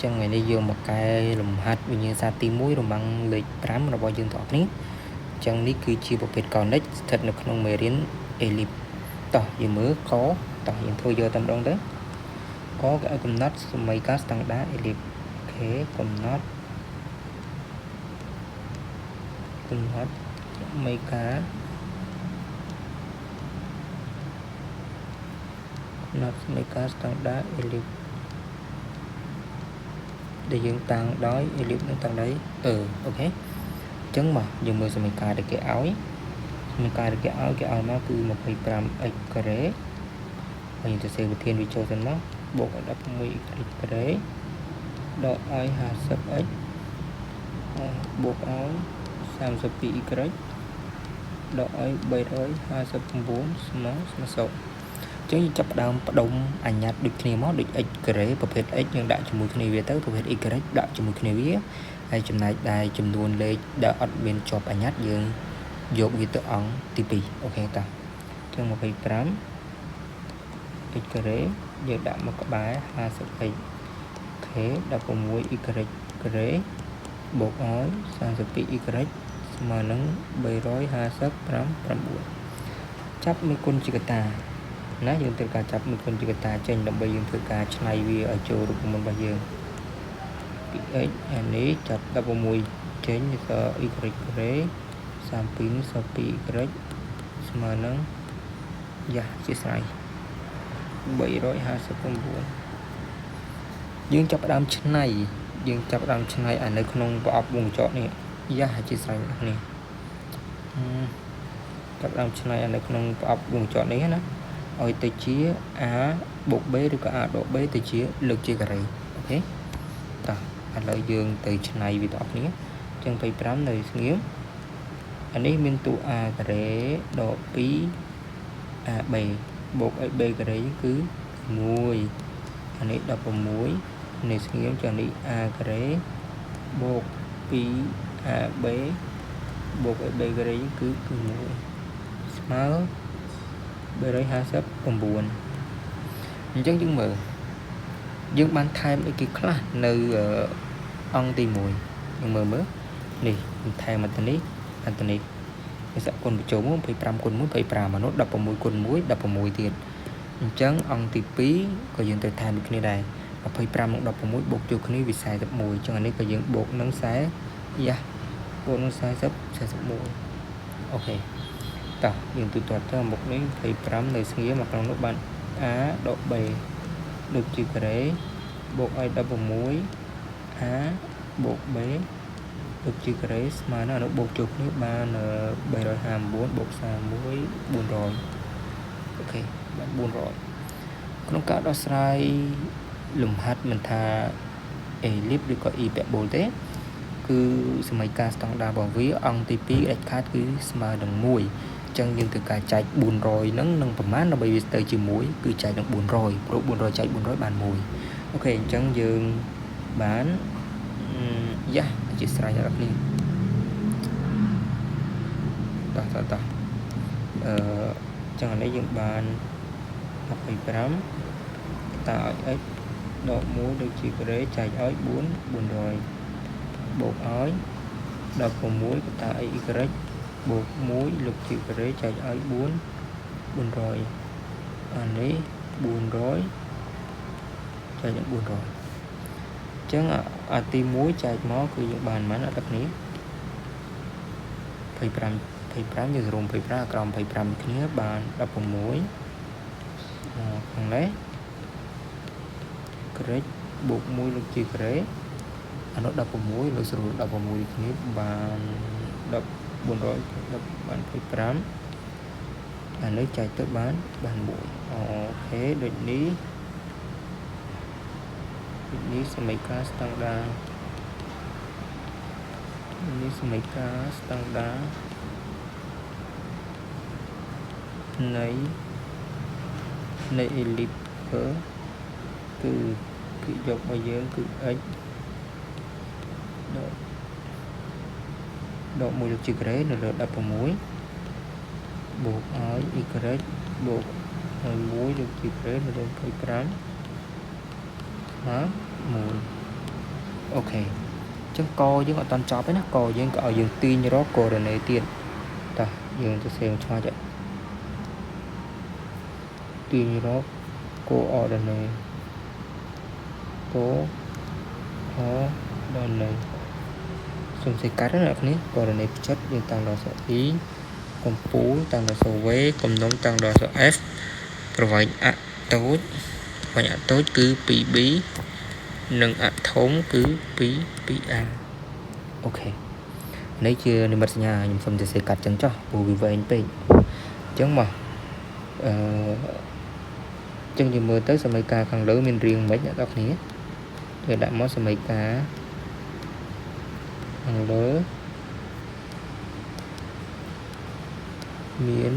ចឹងថ្ងៃនេះយើងមកកែលំហាត់វិញ្ញាសាទី1រម៉ាំងលេខ5របស់យើងទាំងអស់គ្នាចឹងនេះគឺជាប្រភេទកោនិកស្ថិតនៅក្នុងមេរៀនអេលីបតោះយើងមើលកតោះយើងធ្វើយកតែម្ដងទៅកគេឲ្យកំណត់សមីការស្តង់ដាអេលីបអូខេកំណត់សមីការកំណត់សមីការស្តង់ដាអេលីបដែលយើងតាំងដោយអេលីបនឹងតាំងដោយអឺអូខេអញ្ចឹងមកយើងមើលសមីការដែលគេឲ្យសមីការដែលគេឲ្យមកគឺ 25x ការ៉េហើយយើងទៅសេវិធានវាចូលសិនមកបូកឲ្យ 16y ការ៉េដកឲ្យ 50x បូកឲ្យ 32y ដកឲ្យ359ស្មើ0ចឹងយើងចាប់ផ្ដើមផ្ដុំអញ្ញត្តិដូចគ្នាមកដូច x ការ៉េប្រភេទ x យើងដាក់ជាមួយគ្នាវាទៅប្រភេទ y ដាក់ជាមួយគ្នាវាហើយចំណែកដែលចំនួនលេខដែលអត់មានជាប់អញ្ញត្តិយើងយកវាទៅអង្គទី2អូខេតោះចឹង25 x ការ៉េយើងដាក់មកក្បែរ 50x អូខេ 16y ការ៉េបូកឲ្យ 32y ស្មើនឹង359ចាប់មេគុណជាកតាណាយើងត្រូវការចាប់មួយគុណជាកតាចេញដើម្បីយើងធ្វើការច្នៃវាឲ្យចូលរូបមន្តរបស់យើង 2x អានេះចាប់16ចេញនេះក៏ y ការ៉េ32នេះសល់ 2y ស្មើនឹងយ៉ាជាស្រ័យ359យើងចាប់ផ្ដើមច្នៃយើងចាប់ផ្ដើមច្នៃអានៅក្នុងប្រអប់វងកញ្ចក់នេះយ៉ាជាស្រ័យនេះចាប់ផ្ដើមច្នៃអានៅក្នុងប្រអប់វងកញ្ចក់នេះណាឲ្យទៅជា a បូក b ឬក៏ a ដក b ទៅជាលើកជាការ៉េអូខេតោះឥឡូវយើងទៅច្នៃវាទាំងអស់គ្នាចឹង25នៅស្ងៀមអានេះមានតួ a ការ៉េដក2 ab បូកឲ្យ b ការ៉េគឺ1អានេះ16នៅស្ងៀមចឹងនេះ a ការ៉េបូក 2ab បូកឲ្យ b ការ៉េគឺ1ស្មើ359អញ្ចឹងយើងមើលយើងបានថែមអីគេខ្លះនៅអង្គទី1យើងមើលនេះថែមអត្ថនេះអត្ថនេះវាសគុណបញ្ចូល25គុណ1 25អានោះ16គុណ1 16ទៀតអញ្ចឹងអង្គទី2ក៏យើងត្រូវថែមដូចគ្នាដែរ25និង16បូកចូលគ្នាវា41អញ្ចឹងអានេះក៏យើងបូកនឹង40យ៉ាបូកនឹង40 41អូខេតោះយើងទូទាត់ទៅមុខនេះ25នៅស្ងៀមមកក្នុងនោះបាន a ដក b លើកជាការ៉េបូកឲ្យ16 a បូក b លើកជាការ៉េស្មើនឹងអានោះបូកចូលគ្នាបាន359បូក31 400អូខេបាន400ក្នុងការដោះស្រាយលំហាត់មិនថាអេលីបឬក៏អ៊ីបែបូលទេគឺសមីការស្តង់ដារបស់វាអង្គទី2ដាច់ខាតគឺស្មើនឹង1ចឹងយើងត្រូវការចែក400ហ្នឹងនឹងប្រមាណដើម្បីវាទៅជា1គឺចែកនឹង400ព្រោះ400ចែក400បាន1អូខេអញ្ចឹងយើងបានយ៉ាអធិស្ឋានដល់គ្នាតោះតោះអឺចឹងអានេះយើងបាន25តាឲ្យ x ដក1ដូចជាការ៉េចែកឲ្យ4 400បូកឲ្យ16កតាឲ្យ y បូក1លើកជាការ៉េចែកឲ្យ4 400អានេះ400ចែកនឹង400អញ្ចឹងអាទី1ចែកមកគឺយើងបានប៉ុន្មានអត់គ្នា25 25យើងរួម25ក្រោម25គ្នាបាន16ខាងនេះក្រេចបូក1លើកជាការ៉េអានោះ16លើស្រួល16គ្នាបាន10 410បាន25អានេះចែកទៅបាន1អូខេដូចនេះសមីការស្តង់ដានេះសមីការស្តង់ដានៃអេលីបគឺគេយកមកយើងគឺ x ដក1លើកជាការ៉េនៅលើ16បូកឲ្យ y បូកឲ្យ1លើកជាការ៉េនៅលើ25ស្មើ1 OK អញ្ចឹងកយើងអត់តន់ចប់ទេណាកយើងក៏ឲ្យយើងទាញរក coordonnée ទៀតតោះយើងទៅសេឆ្ងាយទាញរក coordonnée coordonnée សុំសេកាត់ណាអ្នកនេះ coordonnée ផ្ចិតយើងតាំងដល់អក្សរ I កំពូលតាំងដល់អក្សរ V កំណុំតាំងដល់អក្សរ F ប្រវែងអតូចប្រវែងអតូចគឺ 2B និងអធំគឺ2 2A OK នេះជានិមិត្តសញ្ញាខ្ញុំសុំទៅសេកាត់ចឹងចុះព្រោះវាវែងពេកអញ្ចឹងមកអឺចឹងយើងមើលទៅសមីការខាងលើមានរាងមិនអ្នកនរគ្នាយើងដាក់មកសមីការខាងលើមាន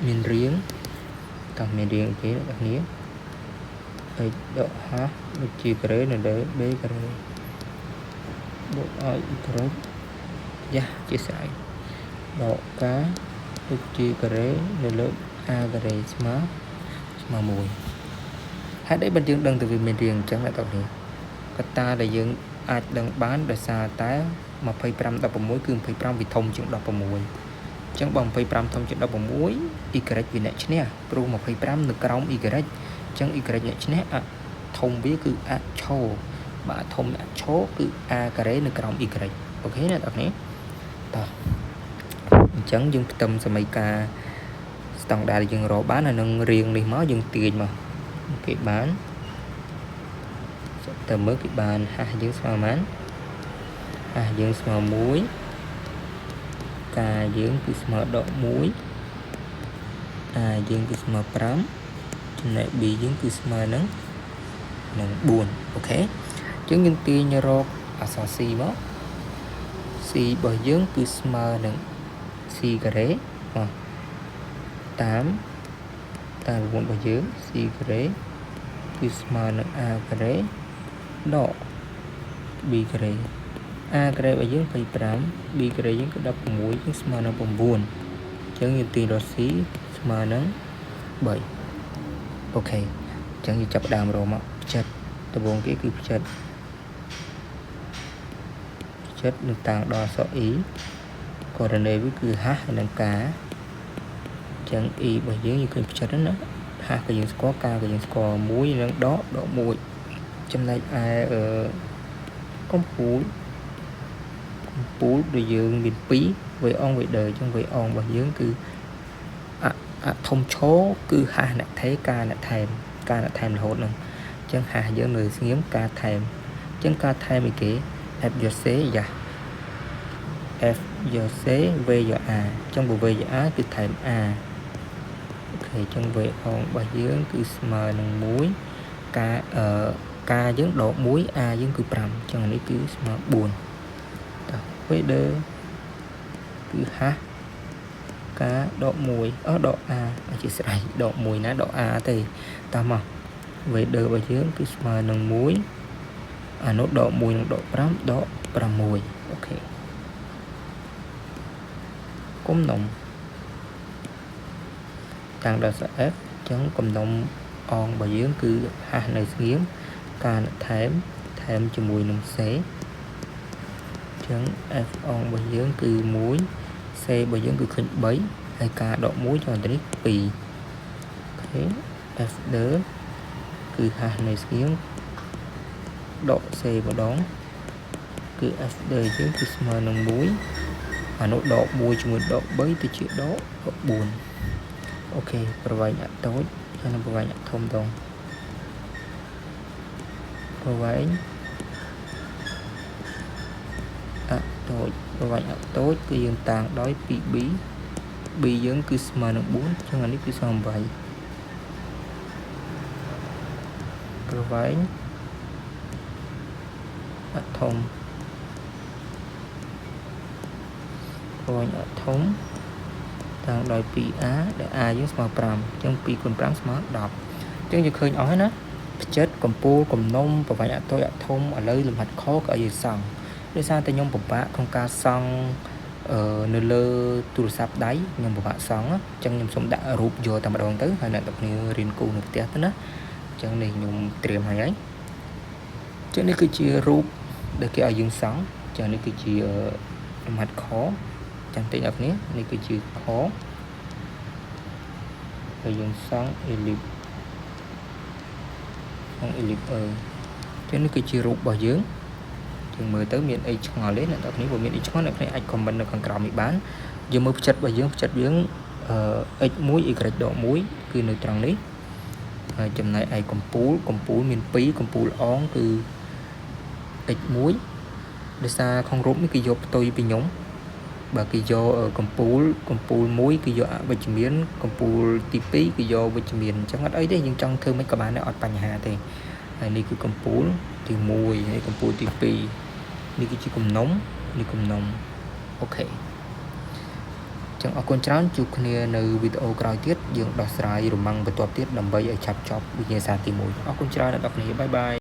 មានរាងតោះមានរាងគេអ្នកនរគ្នា x ដក h ដូចជាការ៉េនៅលើ b ការ៉េបូកឲ្យ y យ៉ាជាស្រ័យដក k ដូចជាការ៉េនៅលើ a ការ៉េស្មើស្មើ1ហេតុអីបានយើងដឹងទៅវាមានរាងអញ្ចឹងអ្នកទាំងនេះកត្តាដែលយើងអាចដឹងបានដោយសារតែ25 16គឺ25វាធំជាង16អញ្ចឹងបើ25ធំជាង16 y វាអ្នកឈ្នះព្រោះ25នៅក្រោម y អញ្ចឹង y អ្នកឈ្នះអធំវាគឺអឆោបើអធំអឆោគឺ a ការ៉េនៅក្រោម y OK អ្នកទាំងនេះតោះអញ្ចឹងយើងផ្ទឹមសមីការស្តង់ដារដែលយើងរកបានហើយនឹងរៀងនេះមកយើងទាញមកគេបានទៅមើលគេបាន h យើងស្មើប៉ុន្មាន h យើងស្មើ1 k យើងគឺស្មើដក1 a យើងគឺស្មើ5ចំណែក b យើងគឺស្មើនឹង4 OK អញ្ចឹងយើងទាញរកអក្សរ c មក c របស់យើងគឺស្មើនឹង c ការ៉េមកតាមតាមរង្វង់របស់យើង c ការ៉េគឺស្មើនឹង a ការ៉េដក b ការ៉េ a ការ៉េរបស់យើង25 b ការ៉េយើងគឺ16យើងស្មើនឹង9អញ្ចឹងយើងទាញរក c ស្មើនឹង3 OK អញ្ចឹងយើងចាប់ដើមរកមកផ្ចិតដំបូងគេគឺផ្ចិតផ្ចិតនឹងតាំងដល់អក្សរ e coordonnée វាគឺ h ហើយនឹង k អញ្ចឹង e របស់យើងយើងឃើញផ្ចិតហ្នឹងណា h ក៏យើងស្គាល់ k ក៏យើងស្គាល់1និងដកដក1ចំណែកឯអឺកំពូលកំពូលដែលយើងមាន2 V អង V ដឺអញ្ចឹង V អងរបស់យើងគឺអអធំឈរគឺ h អ្នកថេ k អ្នកថែម k អ្នកថែមរហូតហ្នឹងអញ្ចឹង h យើងនៅស្ងៀម k ថែមអញ្ចឹង k ថែមអីគេ f យក c យ៉ា f យក c v យក a អញ្ចឹងបើ v យក a គឺថែម a OK អញ្ចឹង v អងរបស់យើងគឺស្មើនឹង1 k អឺ k យើងដក1 a យើងគឺ5អញ្ចឹងអានេះគឺស្មើ4តោះ v ដឺគឺ h k ដក1អឺដក a អធិស្ឋានដក1ណាដក a ទេតោះមក v ដឺរបស់យើងគឺស្មើនឹង1អានោះដក1និងដក5ដក6 OK គុំនំតាំងដល់ F អញ្ចឹងកំណុំអងរបស់យើងគឺ h នៅស្ងៀមការថែមថែមជាមួយនឹង c អញ្ចឹង f អងរបស់យើងគឺ1 c របស់យើងគឺឃើញ3ហើយការដក1ចូលទៅនេះ2 OK f ដឺគឺ h នៅស្ងៀមដក c ម្ដងគឺ f ដឺយើងគឺស្មើនឹង1អានោះដក1ជាមួយដក3ទៅជាដក4 OK ប្រវែងអតូចហើយនឹងប្រវែងអធំដងប្រវែងអតូចប្រវែងអតូចគឺយើងតាំងដោយ 2b b យើងគឺស្មើនឹង4អញ្ចឹងអានេះគឺស្មើ8ប្រវែងអធំប្រវែងអធំតាំងដោយ 2a ដែល a យើងស្មើ5អញ្ចឹង2គុណ5ស្មើ10អញ្ចឹងយើងឃើញអស់ហើយណាផ្ចិតកំពូលកំណុំប្រវែងអតូចអធំឥឡូវលំហាត់ខក៏ឲ្យយើងសង់ដោយសារតែខ្ញុំពិបាកក្នុងការសង់អឺនៅលើទូរស័ព្ទដៃខ្ញុំពិបាកសង់អញ្ចឹងខ្ញុំសូមដាក់រូបយកតែម្ដងទៅហើយអ្នកទាំងគ្នារៀនគូនៅផ្ទះទៅណាអញ្ចឹងនេះខ្ញុំត្រៀមហើយហើយអញ្ចឹងនេះគឺជារូប ដែលគេឲ្យយើងសង់ចានេះគឺជាលំហាត់ខចាំតិចអ្នកគ្នានេះគឺជាខហើយយើងសង់ ellipse សង់ ellipse អឺចឹងនេះគឺជារូបរបស់យើងយើងមើលទៅមានអីឆ្ងល់ទេអ្នកទាំងគ្នាបើមានអីឆ្ងល់អ្នកគ្នាអាច comment នៅខាងក្រោមនេះបានយើងមើលផ្ចិតរបស់យើងផ្ចិតយើងអឺ x1 y ដក1គឺនៅត្រង់នេះហើយចំណែកឯកំពូលកំពូលមាន2កំពូលអងគឺ x1 ដោយសារក្នុងរូបនេះគេយកផ្ទុយពីខ្ញុំបើគេយកកំពូលកំពូល1គឺយកអវិជ្ជមានកំពូលទី2គឺយកវិជ្ជមានអញ្ចឹងអត់អីទេយើងចង់ធ្វើមិនក៏បានដែរអត់បញ្ហាទេហើយនេះគឺកំពូលទី1ហើយកំពូលទី2នេះគឺជាគំនុំនេះគំនុំOK ចឹងអរគុណច្រើនជួបគ្នានៅវីដេអូក្រោយទៀតយើងដោះស្រាយរម៉ាំងបន្ទាប់ទៀតដើម្បីឲ្យឆាប់ចប់វិញ្ញាសាទី1អរគុណច្រើនអ្នកនរគ្នាbye bye.